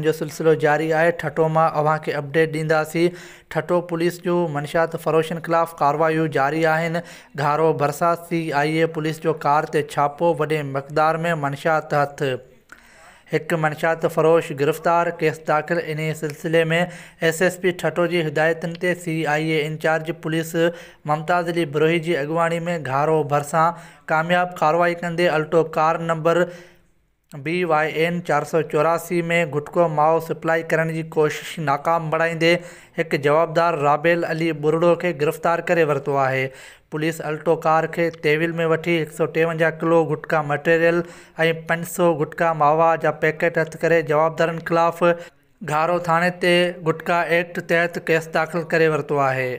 جو سلسلو جاري آهي، ٺٽو مان اوهان کي اپڊيٽ ڏينداسين، ٺٽو پوليس جون منشيات فروشن خلاف ڪارروايون جاري آهن، گهارو ڀرسان سي آء اي پوليس جو ڪار تي ڇاپو، وڏي مقدار ۾ منشيات هٿ. هڪ منشيات فروش گرفتار، ڪيس داخل، انهي سلسلي ۾ ايس ايس پي ٺٽو جي هدايتن تي C I A incharge police Mumtaz Ali Brohi جي اڳواڻي ۾ گهارو ڀرسان ڪامياب ڪارروائي ڪندي Alto car number B Y N 484 ۾ gutka Mao supply ڪرڻ جي ڪوشش ناڪام بڻائيندي هڪ جوابدار رابيل علي ٻرڙو کي گرفتار ڪري ورتو آهي. پوليس الٽو ڪار کي تحويل ۾ وٺي 153 ڪلو گٽڪا مٽيريل ۽ 500 گٽڪا ماوا جا پيڪيٽ هٿ ڪري جوابدارن خلاف گهارو ٿاڻي تي گٽڪا ايڪٽ تحت ڪيس داخل ڪري ورتو آهي.